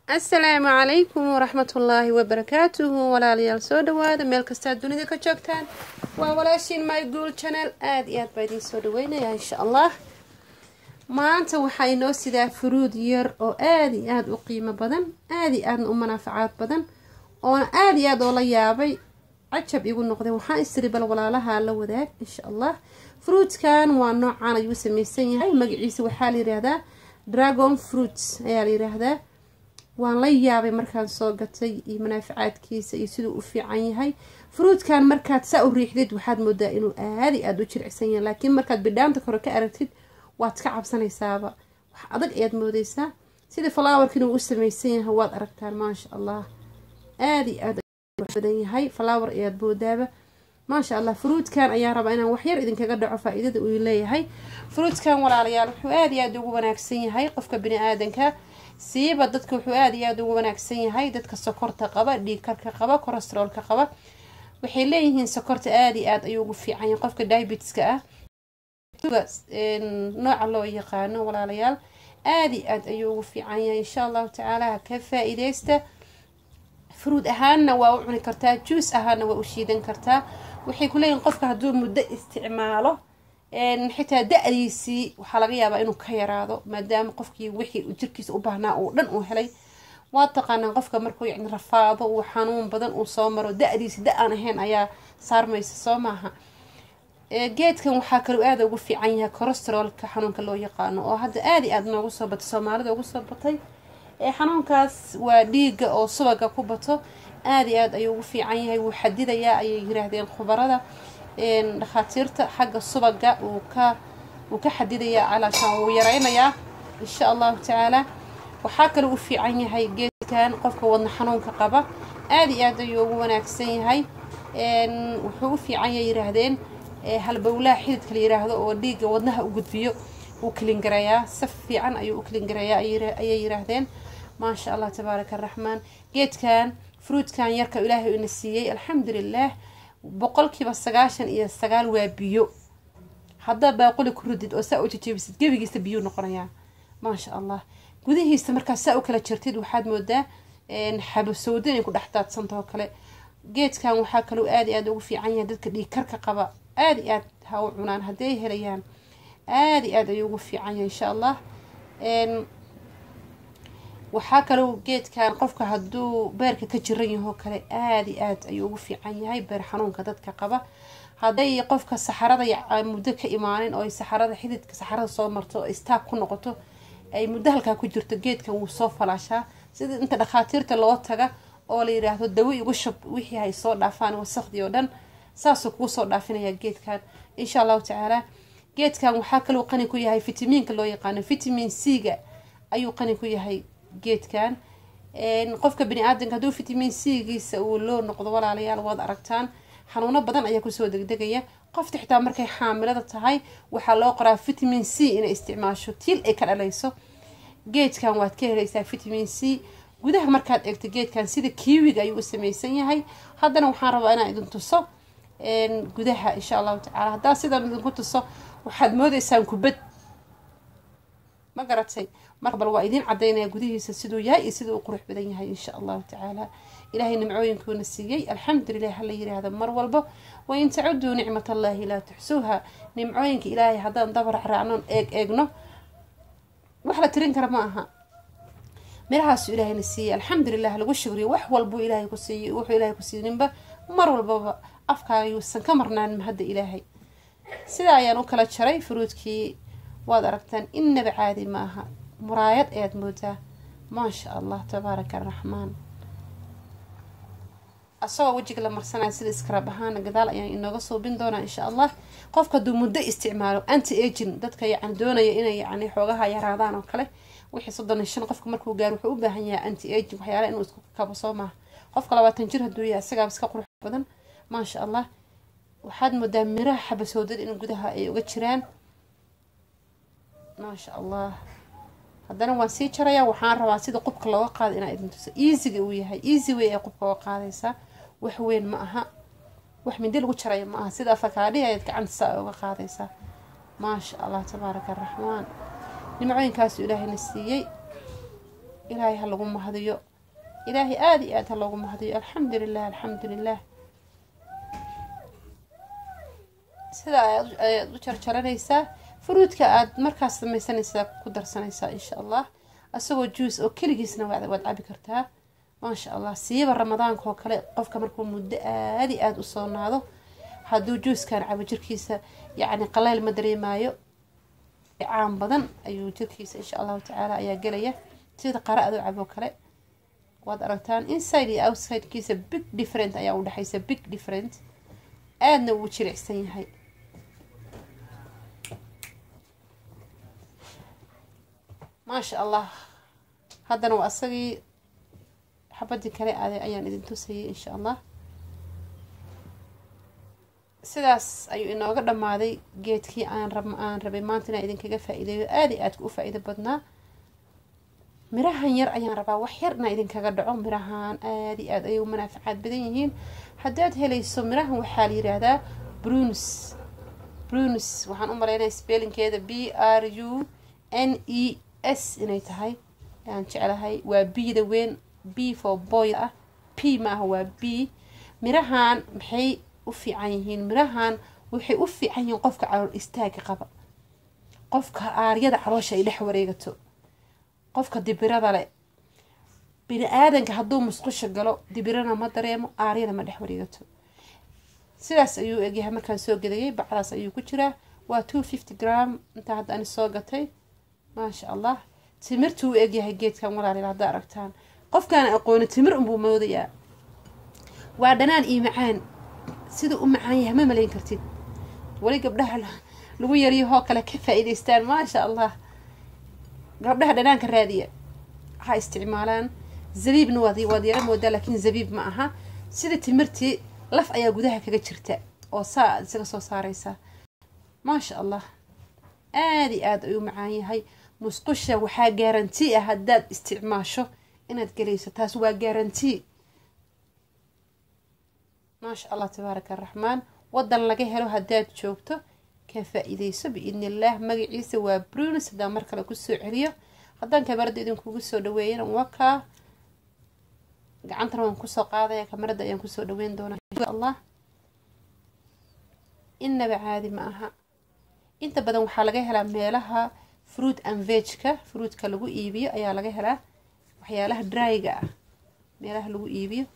Asalaamu calaykum waraxmatullaahi wabarakaatuhu. Walaalayaal, soo dhawaada meel kastaad dunida ka joogtaan. Waa walaashiin My Gool Channel. Aada iyo aad baa idiin soo dhaweynayaa. Insha Allah maanta waxaa inoo sidaa fruit yar oo aada iyo aada u qiimo badan, aada iyo aadna u manaafacaad badan, oona aada iyo aada oo la yaabay, cajab igu noqday. Waxaan istiri bal walaalaha la wadaag, insha Allah. Fruitkan waa noocan ayuu sameysan yahay. Magaciisa waxaa la yiraahdaa dragon fruit ayaa la yiraahdaa. Waan la yaabay markaan soo gatay iyo manaafacaadkiisa iyo siduu u fiican yahay fruitkan. Markaad saa u riixdid, waxaad moodaa inuu aada iyo aada u jiricsan yahay, laakiin markaad bidhaanta kore ka aragtid, waad ka cabsanaysaaba, wax adag ayaad moodeysaa. Sida flowerkin uu u sameysan yahay waad aragtaan. Maasha Allah, aada iyo aada badan yahay, flower ayaad moodaaba. Maasha Allah, fruitkan ayaan rabaa inaan waxyar idinkaga dhaco faa-iidada uu leeyahay fruitkan. Walaalayaal, wuxuu aada iyo aada ugu wanaagsan yahay qofka bini aadanka, siiba dadka wuxuu aada iyo aada ugu wanaagsan yahay dadka sokorta qaba, dhiigkarka qaba, cholesteroolka qaba. Waxay leeyihiin sokorta aada iyo aada ayuu ugu fiican yahay qofka diabetiska ah nooca loo yaqaano. Walaalayaal, aada iyo aada ayuu ugu fiican yahay. Insha Allahu tacaala ha ka faa-iideysta. Fruit ahaanna waa u cuni kartaa, juice ahaanna waa u shiidan kartaa. Waxay ku leeyihin qofka hadduu muddo isticmaalo, xitaa da-diisii waxaa laga yaabaa inuu ka yaraado, maadaama qofkii wixii jirkiisa u baahnaa uu dhan uu helay. Waa taqaanaan, qofka markuu yani rafaado, uu xanuun badan uu soo maro, da-diisi da aan ahayn ayaa saarmaysa, soo maaha? Geedkan waxaa kaloo aada ugu fiican yahay cholesteroolka, xanuunka loo yaqaano oo hadda aada iyo aada noogu soo batay, Soomaalida ugu soo batay. Xanuunkaas waa dhiiga oo subaga ku bato. Aada iyo aada ayuu ugu fiican yahay, wuu xadidayaa ayay yiraahdeen khubarada dhakhaatiirta. Xagga subaga wuu ka xadidayaa, calaashaan wuu yareynayaa, insha Allahu tacaala. Waxaa kaloo u fiican yahay geedkan qofka wadna xanuunka qaba, aada iyo aad ayuu ugu wanaagsan yahay. Wuxuu u fiican yahay yiraahdeen halbowlaha xididka la yiraahdo oo dhiigga wadnaha u gudbiyo, wuu clean garayaa, si fiican ayuu u clean garayaa ayay yiraahdeen. Maasha Allah, tabaaraka Araxmaan. Geedkan, fruitkan yarka Ilaahay ina siiyey, alxamdulilah, 99% waa biyo. Haddaa baaquli ku ridid oo saa u jajebisid, gebigiisa biyuu noqonayaa. Maasha Allah, gudihiisa markaa saa u kala jirtid, waxaad moodaa xabasowda inay ku dhex daadsantao kale. Geedkan waxaa kaloo aada iyo aada ugu fiican yahay dadka dhiigkarka qaba. Aada iyo aad ha u cunaan hadday helayaan, aada iyo aad ayuu ugu fiican yahay, insha Allah. Waxaa kaloo geedkan qofka hadduu beerka ka jiran yahoo kale, aada iyo aad ayuu ugu fiican yahay beer xanuunka dadka qaba. Hadday qofka saxarada muddo ka imaanin oo ay saxarada, xididka saxarada soo marto oo stuck ku noqoto, ay muddo halkaa ku jirto, geedkan wuu soo falaashaa. Sida inta dhakhaatiirta loo taga oo la yiraahdo "dawo igu shub", wixii hay soo dhaafaan wasaqdii oo dhan, saasuu kuu soo dhaafinaya geedkan, insha Allahu tacaala. Geedkan waxaa kaloo qani ku yahay fitamiinka loo yaqaano vitamin C-ga ayuu qani ku yahay geedkan. Qofka bini aadamka hadduu vitamin C-giisa uu loo noqdo, walaalayaal, waad aragtaan, xanuuno badan ayaa kusoo degdegaya. Qofta xitaa markay xaamilada tahay, waxaa loo qoraa vitamin C inay isticmaasho tiil ay ka dhalayso. Geedkan waad ka helaysaa vitamin C. Gudaha markaad eegto geedkan, sida kiwiga ayuu u sameysan yahay. Haddana waxaan rabaa inaan idin tuso gudaha, insha Allahu tacala. Haddaa sidaan idinku tuso, waxaad moodeysaan kubad, ma garatay? Marka bal waa idiin cadaynaya gudihiisa siduu yahay iyo siduu u qurux badan yahay, insha Allahu tacaala. Ilaahay nimcooyinkuuna siiyey, alxamdulilah hala yiraahdo mar walbo. وإن تعدوا نعمة الله لا تحصوها. Nimcooyinka Ilaahay haddaan dabar raacnoon eeg eegno, wax la tirin kara ma aha. Mirahaasu Ilaahayna siiyey, alxamdulilah, lagu shukriyo. Wax walbuu Ilaahay ku siiyey, wuxuu Ilaahay ku siininba, mar walbaba afkaaga yuusan ka marnaan mahadda Ilaahay. Sidaa ayaan u kala jaray fruitkii, waad aragtaan. Innaba caadi ma aha, muraayad ayaad moodaa. Maasha Allah, tabaaraka Araxmaan. Asagoo wejiga la marsanaya sida scrub ahaana gadaal ayaan inooga suubin doonaa, insha Allah. Qofka hadduu muddo isticmaalo, anti aging, dadka yacni doonaya inay yacni xoogaha yaraadaan oo kale, wixii 35 qofka markuu gaaro, wuxuu u baahan yahay anti aging, waxyaala inuu isku kabo, soo maaha? Qofka 20 jir hadduu yahay, isagaaba iska qurux badan. Maasha Allah, waxaad moodaa miraha xabasoodada in gudaha ay uga jiraan. Maasha Allah, haddana waan sii jarayaa. Waxaan rabaa sida qubka looga qaado inaa idin tuso, easyga uu yahay, easy way ay qubka uga qaadaysaa. Wax weyn ma aha, wax mindi lagu jaraya ma aha. Sida afakaadhihi ayaad gacanta saa uga qaadaysaa. Maasha Allah, tabaaraka Araxmaan. Nimcooyinkaasu Ilaahayna siiyey. Ilaahay ha lagu mahadiyo, Ilaahay aada iyo aada ha loogu mahadiyo. Alxamdulilah, alxamdulilah. Sida ayaad u jarjaranaysaa fruitka aad markaas samaysanaysaa, ku darsanaysaa insha Allah. Isagoo juice oo keligiisna waad cabi kartaa, maasha Allah. Siiba Ramadaanka oo kale, qofka markuu muddo aada iyo aada u soonaado, hadduu juicekan cabo, jirkiisa yacni qaleyl ma dareemaayo, caan badan ayuu jirkiisa insha Allahu tacaala ayaa gelaya, sida qara adoo cabo kale. Waad aragtaan inside iyo outsidekiisa big different ayaa udhexaysa, big different. Aadna wuu jilicsan yahay. Maasha Allah. Haddana waa asagii xabadii kale aaday ayaan idin tusayay insha Allah. Sidaas ayuu inooga dhamaaday geedkii aan rabay maanta inaan idinkaga faa-iideeyo. Aada iyo aadka u faa-iido badnaa. Mirahan yar ayaan rabaa wax yar inaan idinkaga dhaco. Mirahan aada iyo aad ayay u manaafacaad badan yihiin haddaad helayso. Mirahan waxaa la yiraahdaa prunes. Prunes waxaan u maleynaya spellingkeeda Prunes inay tahay ayaan jeclahay. Waa B-da weyn, B for boy ah, P maaha, waa B. Mirahan maxay u fiican yihiin? Mirahan waxay u fiican yihiin qofka calool istaaga qaba, qofka aaryada caloosha ay dhex wareegato, qofka dibirada leh. Bini aadanka hadduu musqusha galo, dibirana ma dareemo, aaryana ma dhex wareegato. Sidaas ayuu egyahay markaan soo gadayay, bacdaas ayuu ku jiraa. Waa 250 gram intaa hadda ani soo gatay. Maasha Allah, timirtuu u egyahay geedkan, walaaliil. Haddaa aragtaan, qofkaan aqooni timir unbuu moodayaa. Waa dhanaan iyo macaan. Siduu u macaan yahay ma malayn kartid. Weli gabdhaha lagu yaryahoo kale ka faa-iideystaan, maasha Allah. Gabdhaha dhanaanka raadiya ha isticmaalaan. Zabiibna waad yara moodaa, laakiin zabiib ma aha. Sida timirtii laf ayaa gudaha kaga jirta oo saa aad isaga soo saareysaa. Maasha Allah, aada iyo aada ayuu macaan yahay. Musqusha waxaa guarantee ah haddaad isticmaasho inaad gelayso, taas waa guarantee. Maasha Allah, tabaaraka araxmaan. Wadan laga helo haddaad joogto, ka faa-iideyso biidni illaah. Magaciisa waa prunes, haddaan mar kale kusoo celiyo. Haddaan kamarada idinkugu soo dhaweeyana, waa kaa. Gacantana waan kusoo qaadaya, kamarada ayaan kusoo dhaweyn doonaa insha Allah. Inaba caadi ma aha. Inta badan waxaa laga helaa meelaha fruit and vegka, fruitka lagu iibiyo ayaa laga helaa, waxyaalaha dryga ah meelaha lagu iibiyo.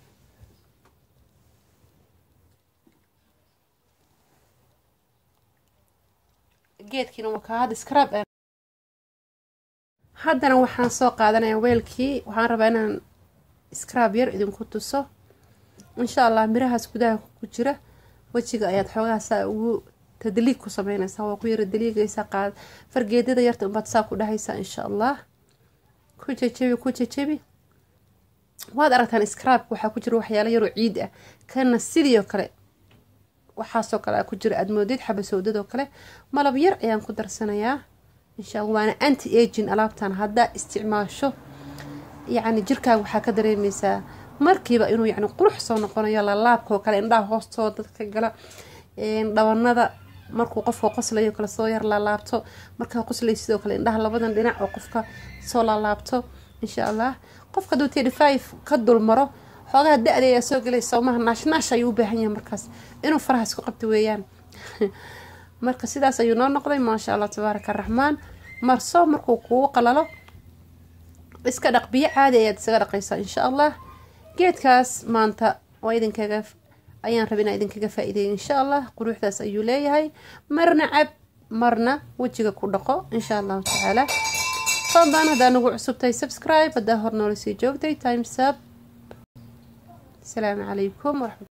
Geedkiina waa kaa. Hadda scrub. Haddana waxaan soo qaadanayaa weelkii. Waxaan rabaa inaan scrub yar idinku tuso insha Allah. Mirahaas gudaha ku jira wejiga ayaad xoogaha saa ugu tadliig ku sameynaysaa. Waa ku yara daliigaysaa, qaad fargeedada yarta unbaad saa ku dhahaysaa insha Allah. Ku jejebi, ku jejebi. Waad aragtaan scrubka waxaa ku jira waxyaalo yaroo ciid ah. Kana sidii oo kale waxaasoo kale ku jira, aada moodid xabasowdadoo kale. Malab yar ayaan ku darsanayaa insha Allah. Waana anti aging alaabtan. Haddaa isticmaasho, yacni jirkaaga waxaa ka dareemeysaa markiiba inuu yacni qurux soo noqonayo. Lalaabka oo kale, indhaha hoostooda dadka gala, dhabanada markuu qofka qoslayo kale soo yar laalaabto, markaa qoslay sidoo kale indhaha labadan dhinac oo qofka soo laalaabto insha Allah. Qofka hadduu 35 ka dul maro, xoogaha da-da ayaa soo gelay soomaha, naashnaash ayuu u baahan yahay markaas inuu faraha isku qabto weeyaan. Marka sidaas ayuu noo noqday, maasha Allah, tabaaraka araxmaan. Marso, markuu kugu qalalo iska dhaq, biyo caadi ayaad isaga dhaqaysaa insha Allah. Geedkaas maanta waa idinkaga ayaan rabay inaan idinkaga faa-iideeyo insha Allah. Quruxdaas ayuu leeyahay. Marna cab, marna wejiga ku dhaqo insha Allahu tacaala. Fadlan haddaa nagu cusubtahay, subscribe. Haddaa hor noola sii joogtay, thumbs up. Asalaamu calaykum waraxmat.